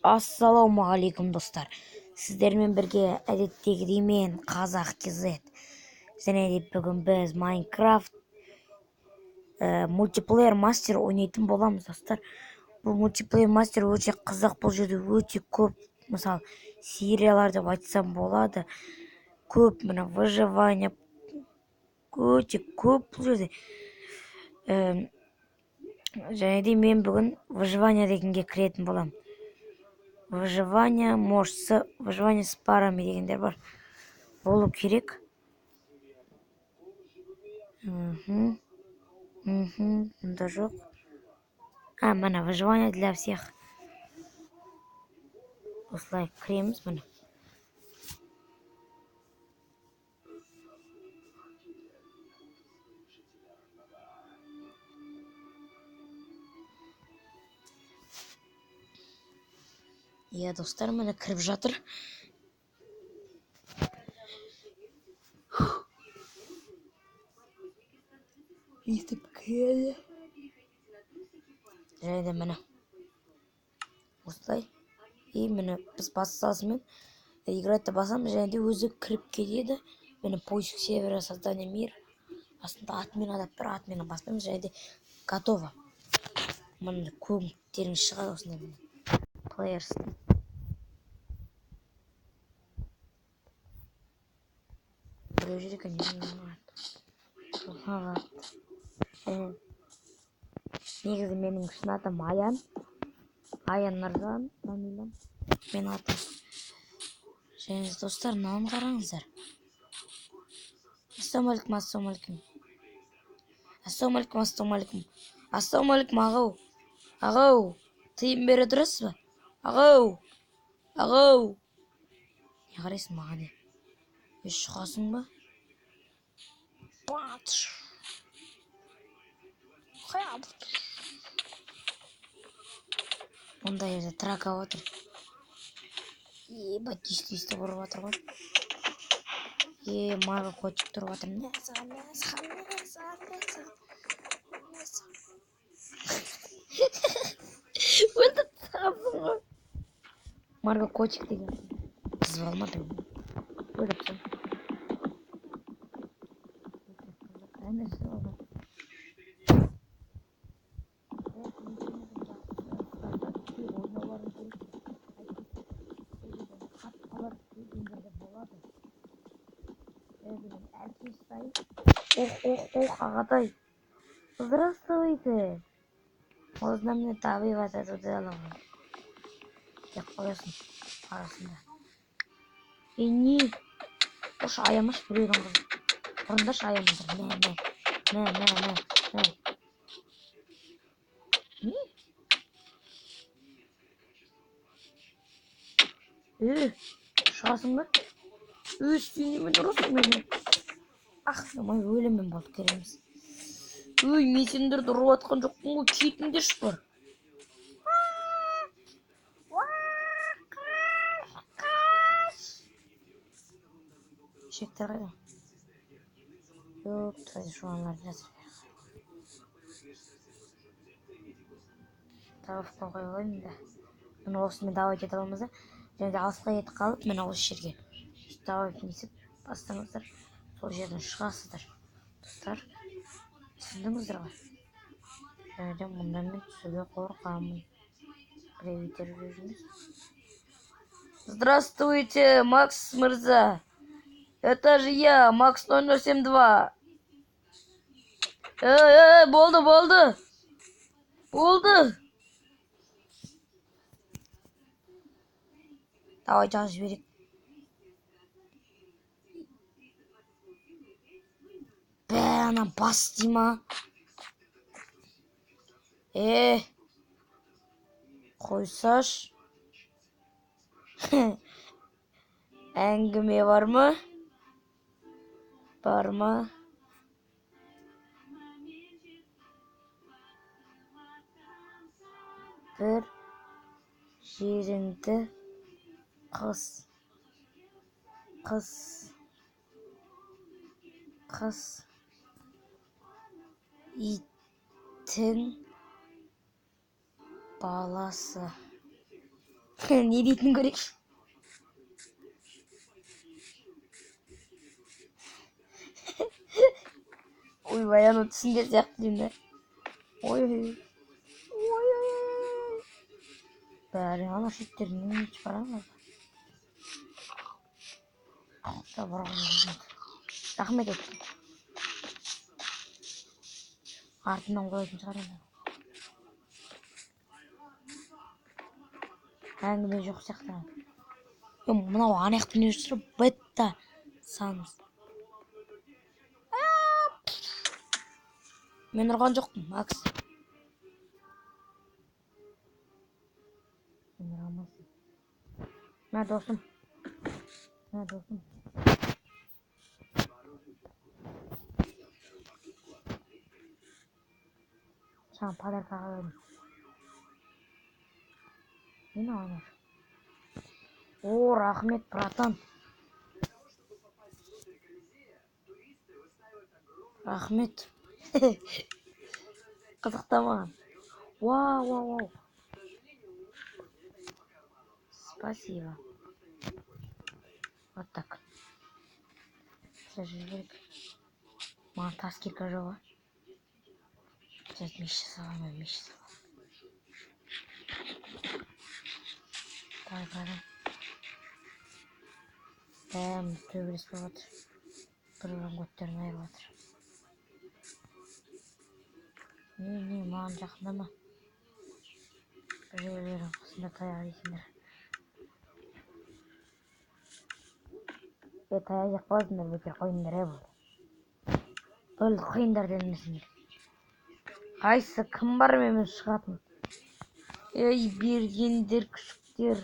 Ассалаумағалейкум, достар! Сіздермен бірге әдеттегідей мен, Қазақ KZ. Және де бүгін біз Майнкрафт мультиплеер мастер ойнайтын боламыз, достар. Бұл мультиплеер мастер өте қызық, бұл жерде өте көп, мысалы, сериялар деп айтсам болады. Көп, міне, выживание өте көп бұл жерде. Және де мен бүгін выживание дегенге кіретін боламын. Выживание, может, выживание с парами дегендер бар. Болу керек. Мхм. Мхм, мұнда жоқ. А, міне, выживание для всех. Осылай кіреміз, міне. Иә, достар, міне, кіріп жатыр. Өйтіп кіреді. Және де міне. Осылай. И міне, біз баса салысымен играть басамыз, және де өзі кіріп кетеді. Міне, поиск сервера, создание мир. Астында отмена деп тұр, отмена баспаймыз, және де готово. Міне, көктеріңіз шығады осындай, міне. Players. Біреу жүр екен. Негізі менің шын атым Аян. Аян Нұржан, фамилиям. Менің атым. Және достар, мынаны қараңыздар. Ассалаумағалейкум, ассалаумағалейкум. Ассалаумағалейкум, ассалаумағалейкум. Ассалаумағалейкум, ағау. Ағау, тыйым бере тұрасыз ба? Ағау, ағау. Не қарайсың маған, не? Шығасың ба? Ондай жерде трака отыр. Ебать, өйстіп ұрып жатыр ғой. Е, мага котик тұрып жатыр. Мә саған, мә саған, мә саған, мә саған. Мә саған. Өлтіріп тастағансың ғой. Марго котик деген. Қыз алмады. Өлтіріп тастадым. Ох, ох, ох, ағатай. Здравствуйте. Можно мне табиғат эту дело? Деп қоясың арасында. Е, не? Ош, аямаш біреудің қызы. Ұрындашы, аямаңдар. Мә, мә, мә, мә, мә, мә. Не? Е, шығасың ба? Өй, сен немен ұрасың мені? Ах, ой, өліммен болды, керек емес. Өй, мен сендерді ұрып жатқан жоқпын ғой, кетіңдерші бар. Шектер қайда? Жоқ, жуанлар жатыр. Тавқа қойып алайын да. Міне, осымен давай ете аламыз да. Және де алысқа кетіп қалып, міне, осы жерге давай несіп бастаңыздар. Сол жерден шығасыздар. Достар, түсіндіңіздер ғой. Және де мұнда мен түсуге қорқамын. Біреу итеріп жүрміз. Здравствуйте, Макс мырза. Это же я, Макс 0072. Эй, эй, болды, болды. Болды. Давай жазып жіберейік. Бә, ана бас дей ма? Е, қойсаш. Әңгіме бар ма? Бар ма? Бір жеріңді қыс. Қыс. Қыс. Иттің баласы. Не дейтінін көрейікші. Ойбай, анау түсінген сияқты деймін да. Ой, ой, ой, ой. Бәрі ана шеттерін не шығарамыз. Рахмет еттім. Артынан қоятын шығар енді. Әңгіме жоқ сияқты. Мынау ана жақта не жүр? Бетта санс. Мен ұрған жоқпын, Макс. Мен ұра алмайсың. Мә, досым. Мә, досым. Саған подарка қоямын. Не мынау? О, рахмет, братан. Рахмет. Қызықты маған. Вау, вау, вау. Спасибо. Вот так. Сейчас керек. Маған тас кирка жоқ, а? Сейчас меч саламын, меч саламын. Давай, братан. Бәріміз төбелес болып жатыр. Бір-бірінің көттерін айырып жатыр. Не, не, маған жақындама. Бір жерлерің қасында таяқ жейсіңдер. Е, таяқ жеп қаласыңдар, бекер қойыңдар, е, болды. Болды, қойыңдар дедім. Қайсы кім бар менімен шығатын? Ей, бергендер, күшіктер,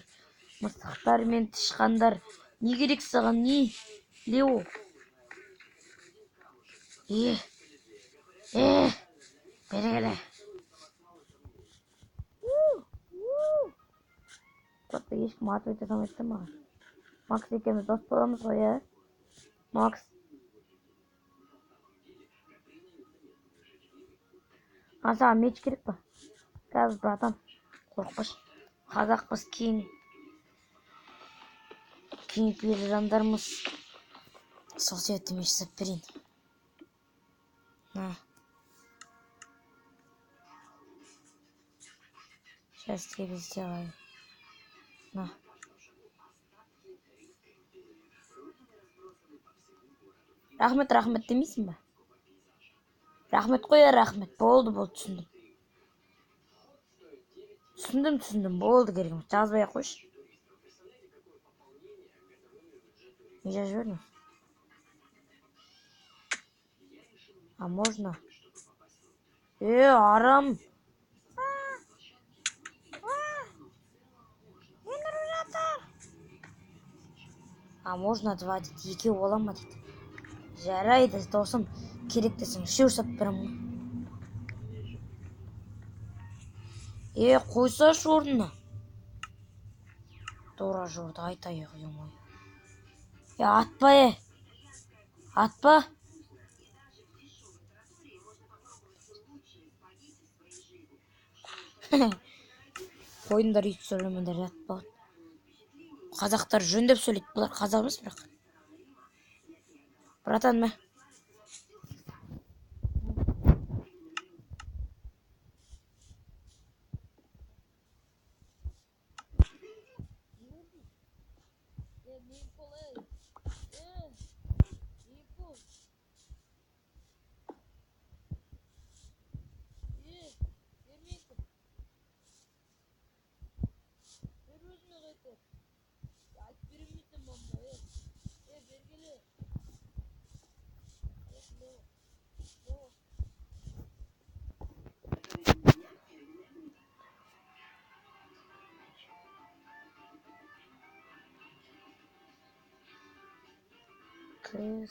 мысықтар мен тышқандар. Не керек саған, не? Лео. Е, е, бері келе. Просто ешкім атып өте салмайды да маған. Макс екеуміз дос боламыз ғой, ә? Макс. А саған меч керек па? Қазір, братан, қорықпашы. Қазақпыз, кең. Кең пейілді жандармыз. Сол себепті меч жасап берейін. На. Сейчас тебе сделаю. На. Рахмет, рахмет демейсің ба? Рахмет қой, рахмет. Болды, болды, түсіндім. Түсіндім, түсіндім. Болды, керек емес. Жазбай ақ қойшы. Не жазып жібердім? А можно? Е, арам. Мен ұрып жатыр. А можно два дейді. Екеу бола ма дейді. Жарайды, досым. Керек десең, үшеу жасап беремін. Е, қойсашы орнына. Дора жорды, айтайық, ё-моё. Е, атпа, е. Атпа. Қойыңдар, өйтіп сөйлемеңдер, атпа. Қазақтар жөндеп сөйлейді, бұлар қазақ емес бірақ. Братан, мә. Ты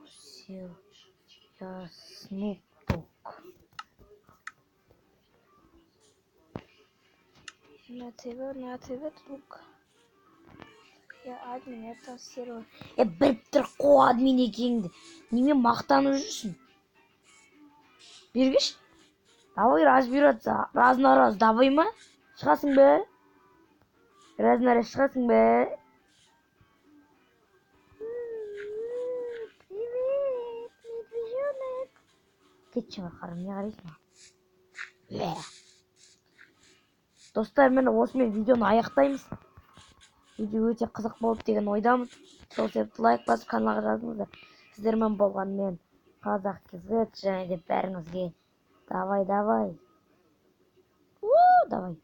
сел, я Snoop Dogg. На ТВ друг. Я админ этого сервера. Е, біліп тұр қо админ екеніңді. Немен мақтанып жүрсің? Бергеш? Давай разбираться. Раз на раз. Давай ма? Шығасың ба? Разнары, шығасың ба? Привет, медвежонок. Кетші, бар, қарам, не қарайсың маған? Достар, міне, осымен видеоны аяқтаймыз. Видео өте қызық болды деген ойдамын. Сол себепті лайк басып, каналға жазыңыздар. Сіздермен болған мен, Қазақ KZ, және де бәріңізге давай, давай. У, давай.